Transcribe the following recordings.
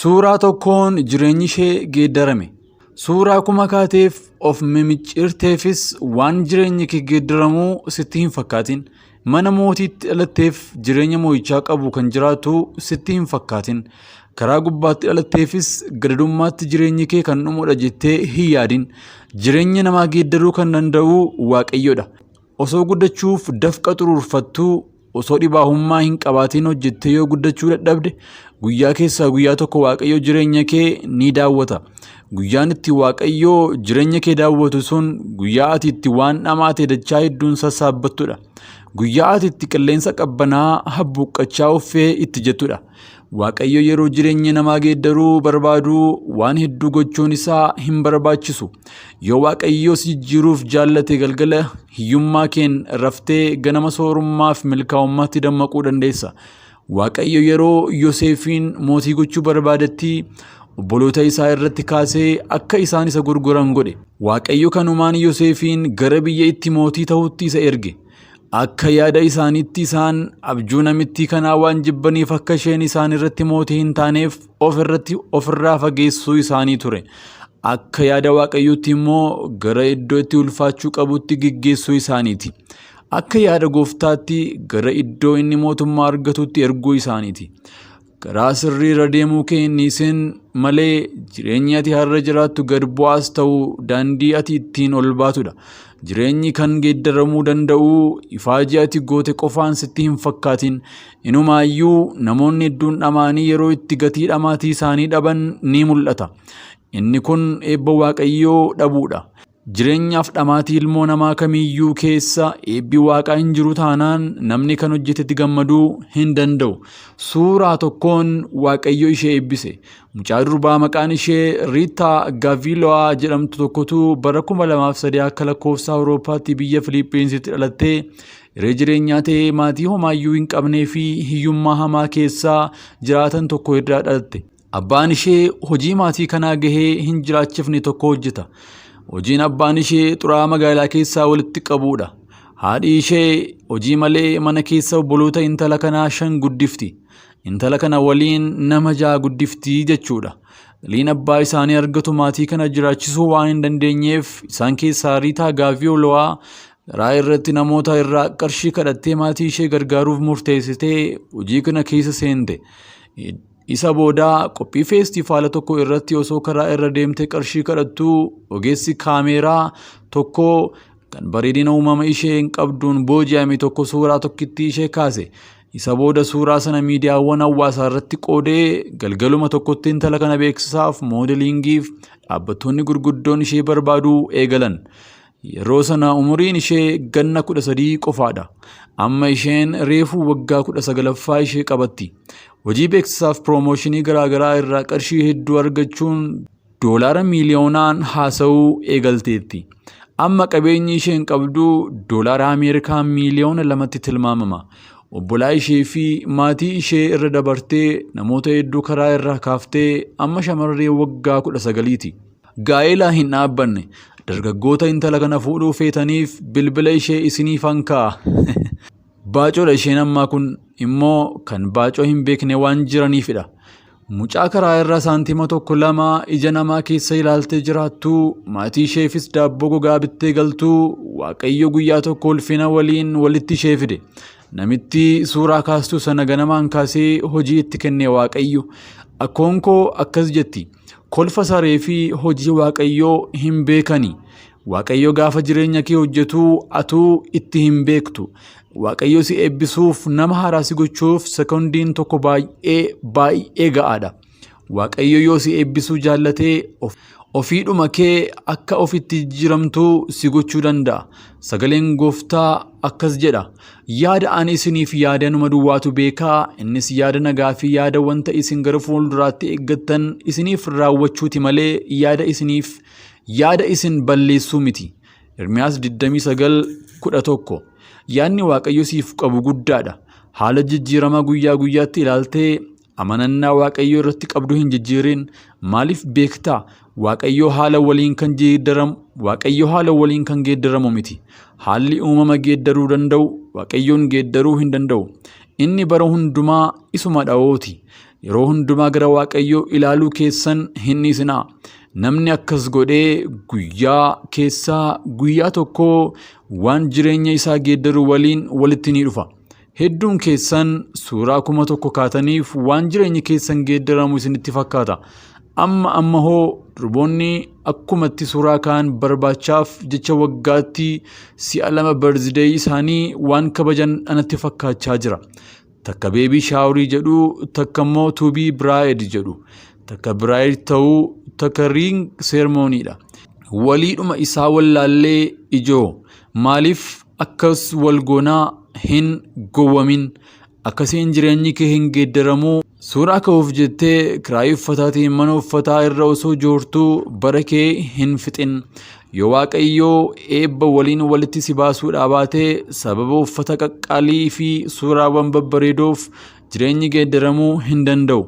Suuraa tokkoon jireenyi ishee geeddarame. Suuraa kuma kaateef of mimicciirteefis waan jireenyi kee geeddaramuu sitti hin fakkaatin. Mana mootiitti dhalatteef jireenya moo'ichaa qabu kan jiraatu sitti hin fakkaatin. Karaa gubbaatti dhalatteefis gadadummaatti jireenyi kee kan dhumudha jettee hin yaadin. Jireenya namaa geeddaruu kan danda'u Waaqayyodha. Osoo guddachuuf dafqa xuruurfattuu, osoo dhibaahummaa hin qabaatiin hojjettee yoo guddachuu dadhabde, guyyaa keessaa guyyaa tokko Waaqayyo jireenya kee ni daawwata. Guyyaan itti Waaqayyo jireenya kee daawwatu sun guyyaa ati itti waan dhamaate dachaa hedduun sassaabbattudha. Guyyaa ati itti qilleensa qabbanaa habbuuqqachaa uffee itti jettudha. Waaqayyo yeroo jireenya namaa geeddaruu barbaadu waan hedduu gochuun isaa hin barbaachisu. Yoo Waaqayyo si jijjiiruuf jaallate galgala hiyyummaa keen raftee ganama soorummaaf milkaa'ummaatti dammaquu dandeessa. Waaqayyo yeroo Yoseefiin mootii gochuu barbaadetti obboloota isaa irratti kaasee akka isaan isa gurguran godhe. Waaqayyo kanumaan Yoseefiin gara biyya itti mootii ta'utti isa erge. Akka yaada isaaniitti isaan abjuu namittii kanaa waan jibbaniif akka isheen isaan irratti mootii hin taaneef of irratti ofirraa fageessuu isaanii ture. Akka yaada Waaqayyootti immoo gara iddoo itti ulfaachuu qabutti geggeessuu isaaniiti. Akka yaada gooftaatti gara iddoo inni mootummaa argatutti erguu isaaniiti. Karaa sirrii irra deemuu kee hin dhiisin malee jireenyi ati har'a jiraattu gad bu'aas ta'u daandii ati ittiin ol baatudha. Jireenyi kan geeddaramuu danda'u ifaajii ati goote qofaan sitti hin fakkaatin. Inumaayyuu namoonni hedduun dhamaanii yeroo itti gatii dhamaatii isaanii dhaban ni mul'ata. Inni kun eebba Waaqayyoo dhabuudha. Jireenyaaf dhamaatii ilmoo namaa kamiyyuu keessa eebbi waaqaa hin jiru taanaan namni kan hojjetetti gammaduu hin danda'u. Suuraa tokkoon Waaqayyo ishee eebbise. Mucaa durbaa maqaan ishee Riitaa Gaaviilowaa jedhamtu tokkotu bara 2003 akka lakkoofsa Awurooppaatti biyya Filiippiinsitti dhalattee hiree jireenyaa ta'ee maatii homaayyuu hin qabnee fi hiyyummaa hamaa keessa jiraatan tokko irraa dhalatte. Abbaan ishee hojii maatii kanaa gahee hin jiraachifne tokko hojjeta. Hojiin abbaan ishee xuraa'aa magaalaa keessaa walitti qabuudha. Haadhi ishee hojii malee mana keessa obboloota intala kanaa shan guddifti. Intala kana waliin nama ja'a guddifti jechuudha. Galiin abbaa isaanii argatu maatii kana jiraachisuu waan hin dandeenyeef isaan keessaa Riitaa Gaaviyoolowaa karaa irratti namoota irraa qarshii kadhattee maatii ishee gargaaruuf murteessitee hojii kana keessa seente. Isa booda qophii feestifaala tokko irratti osoo karaa irra deemtee qarshii kadhattuu ogeessi kaameeraa tokko kan bareedina uumama ishee hin qabduun booji'ame tokko suuraa tokkittii ishee kaase. Isa booda suuraa sana miidiyaawwan hawaasaa irratti qoodee galgaluma tokkotti intala kana beeksisaaf moodeliingiif dhaabbattoonni gurguddoon ishee barbaaduu eegalan. Yeroo sana umuriin ishee ganna 13 qofaadha. Amma isheen reefuu waggaa 19ffaa ishee qabatti. Hojii beeksisaaf piroomooshinii garaagaraa irraa qarshii hedduu argachuun doolaara miiliyoonaan haasa'uu eegalteetti. Amma qabeenyi isheen qabdu doolaara Ameerikaa miiliyoona 2tti tilmaamama. Obbolaa ishee fi maatii ishee irra dabartee namoota hedduu karaa irraa kaaftee amma shamarree waggaa 19ti. Gaa'ela hin dhaabbanne. Dargaggoota intala kana fuudhuu feetaniif bilbila ishee isiniifan kaa'a. Baacoodha isheen ammaa kun immoo kan baacoo hin beekne waan jiraniifidha. Mucaa karaa irraa saantima tokko lama ija namaa keessa ilaaltee jiraattu, maatii isheefis daabboo gogaa bittee galtu, Waaqayyo guyyaa tokko ulfina waliin walitti ishee fide. Namitti suuraa kaastuu sana ganamaan kaasee hojii itti kenne Waaqayyo. Akkoon koo akkas jetti. Kolfa saree fi hojii Waaqayyoo hin beekani. Waaqayyo gaafa jireenya kee hojjetu atuu itti hin beektu. Waaqayyo si eebbisuuf nama haaraa si gochuuf sekondiin tokko baay'ee baay'ee ga'aadha. Waaqayyo yoo si eebbisuu jaallatee ofiidhuma kee akka ofitti jijjiiramtu si gochuu danda'a. Sagaleen gooftaa akkas jedha. Yaada ani isiniif yaade anuma duwwaatu beekaa, innis yaada nagaa fi yaada wanta isin gara fuulduraatti eeggattan isiniif raawwachuuti malee yaada isiniif yaada isin balleessuu miti. Ermiyaas 29:11. Yaadni Waaqayyo siif qabu guddaadha. Haala jijjiiramaa guyyaa guyyaatti ilaaltee Amanannaa Waaqayyoo irratti qabdu hin jijjiirin. Maaliif beektaa? Waaqayyo haala waliin kan geeddaramu Waaqayyo haala waliin kan geeddaramu miti. Haalli uumama geeddaruu danda'u Waaqayyoon geeddaruu hin danda'u. Inni bara hundumaa isuma dha'ooti. Yeroo hundumaa gara Waaqayyoo ilaaluu keessan hin dhiisinaa. Namni akkas godhee guyyaa keessaa guyyaa tokko waan jireenya isaa geeddaru waliin walitti ni dhufa. Hedduun keessan suuraa 1000 kaataniif waan jireenyi keessan geeddaramu isinitti fakkaata. Amma amma hoo durboonni akkumatti suuraa ka'an barbaachaaf jecha waggaatti si'a 2 birthday isaanii waan kabajan anatti fakkaachaa jira. Takka baby shower jedhu, takka immoo to be bride jedhu. Takka bride ta'uu, takka ring ceremony dha. Waliidhuma isaa wallaallee ijoo maaliif akkas wal goonaa hin gowwamin. Akkasiin jireenyi kee hin geeddaramuu. Suuraa ka'uuf jettee kiraayii uffataatiin mana uffataa irra osoo joortuu bara kee hin fixin. Yoo Waaqayyoo eebba waliin walitti si baasuudhaa baatee sababa uffata qaqqaalii fi suuraawwan babbareedoof jireenyi geeddaramuu hin danda'u.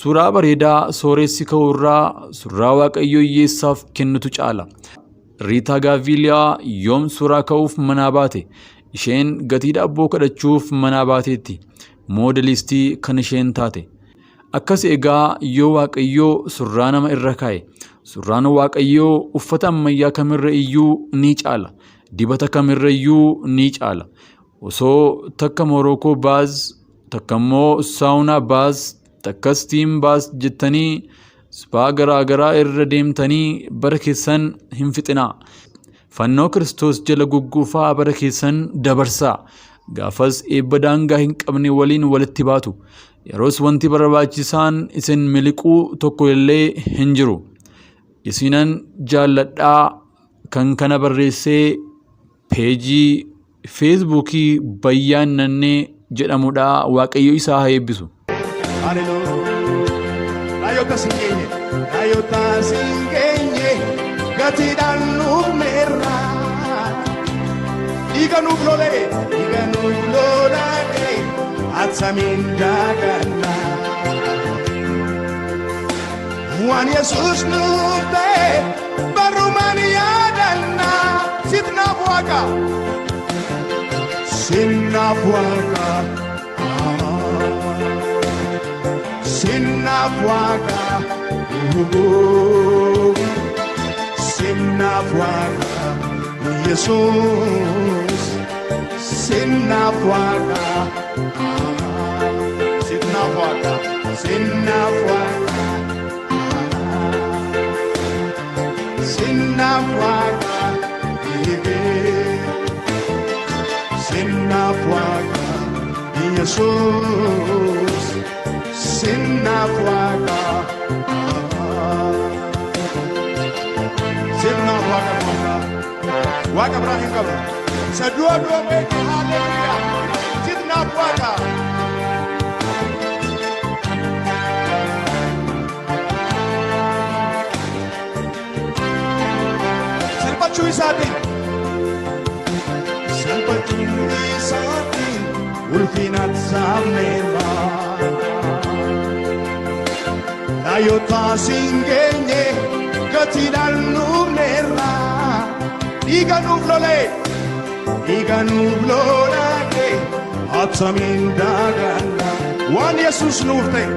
Suuraa bareedaa sooressi ka'u irraa suuraa Waaqayyoo hiyyeessaaf kennutu caala. Riitaa Gaaviiliyaa yoom suuraa ka'uuf manaa baate? Isheen gatii daabboo kadhachuuf manaa baateetti. Moodelistii kan isheen taate. Akkas egaa yoo Waaqayyoo surraa nama irra kaa'e. Surraan Waaqayyoo uffata ammayyaa kamirra iyyuu ni caala. Dibata kamirra iyyuu ni caala. Osoo takka Morookoo baaz, takka immoo saawunaa baaz, takka steam baaz jettanii spa garaa garaa irra deemtanii bara keessan hin fixinaa. Fannoo Kiristoos jala gugguufaa bara keessan dabarsaa. Gaafas eebba daangaa hin qabne waliin walitti baatu. Yeroos wanti barbaachisaan isin miliquu tokko illee hin jiru. Isinan jaalladhaa kan kana barreessee peejii Feesbuukii Bayyaan Nannee jedhamudha. Waaqayyo isaa haa eebbisu. Raayota siin geenye, raayota siin geenye, gatiidhaan nuufneerra. Dhiiga nuuf lolee, dhiiga nuuf lolaate, attamiin daaganna. Waan Yesuus nuuf ta'e, barumaan yaadanna. Sitnaaf Waaqa, sitnaaf Waaqa. Sitnaaf Waaqa, sitnaaf Waaqa, Yesuus, sitnaaf Waaqa, sitnaaf Waaqa, sitnaaf Waaqa, sitnaaf Waaqa, sitnaaf Waaqa, Yesuus, sitnaaf Waaqa, sitnaaf Waaqa, Waaqa, Waaqa biraa hin qabnu. Isa du'a du'a beekee, haalleluuyaa, sitnaaf Waaqa. Salphachuu isaatiin, salphachuu isaatiin ulfinatti saamneerra. Raayota siin geenye, gatiidhaan nuufneerra. Dhiiga nuuf lolee, dhiiga nuuf lolaate, attamiin daaganna. Waan Yesuus nuuf ta'e,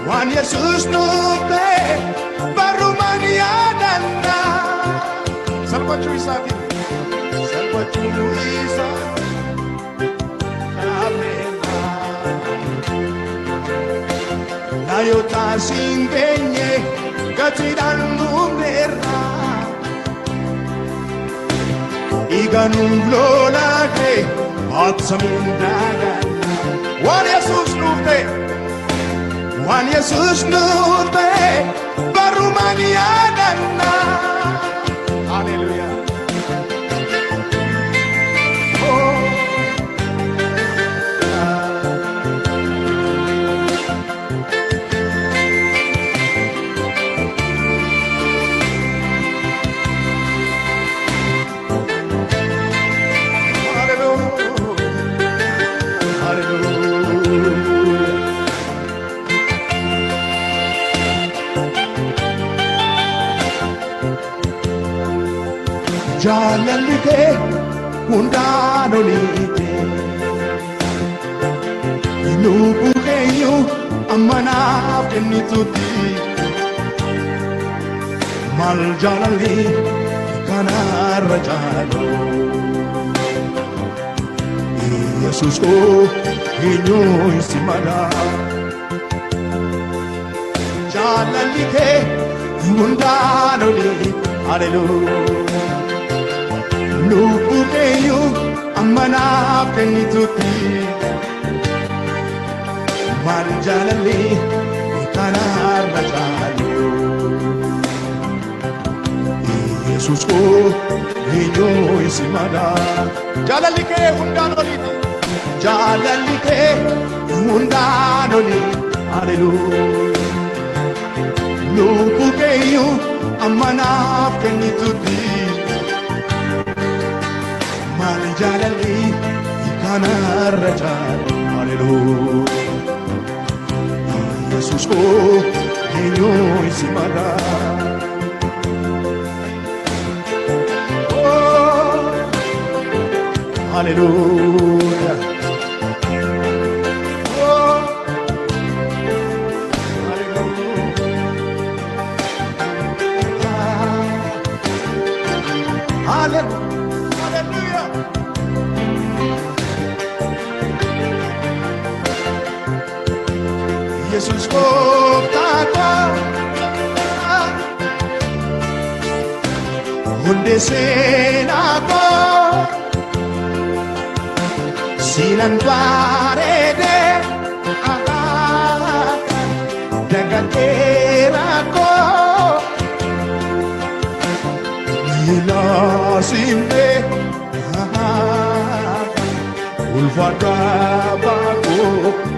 waan Yesuus nuuf ta'e, barumaan yaadanna. Salphachuu isaatiin, salphachuu isaatiin dhaabneerra. Raayota siin geenye, gatiidhaan nuufneerra. Dhiiga nuuf lolaate, attamiin daaganna. Waan Yesuus nuuf ta'e, waan Yesuus nuuf ta'e, barumaan yaadanna. Haleluuyaa. Oh. Hallelujah. Hallelujah. Jaalalli kee hundaan oliite. Lubbuu keenyu amma naaf kennitutti maal jaalalli kanarra caalu. Yesuus koo, eenyu si mala? Jaalalli kee hundaan olii, haleluuyaa. Lubbuu keeyyuu amma naaf kennitutti maal jaalalli kanarra caalu? Yesuus koo, eenyu si mala? Jaalalli kee hundaan oliiti. Jaalalli kee hundaan olii, haleluuyaa. Lubbuu keeyyuu amma naaf kennitutti maal jaalalli kanarra caalu? Haleluuyaa. Yesuus koo, eenyu si mala? Oh, haleluuyaa. Oh, haleluuyaa. Hallelujah. Hallelujah. Yesus gooftaa koo, hundee seenaa koo, siinan bareedee dagadheera koo miila simtee ulfaata baakoo.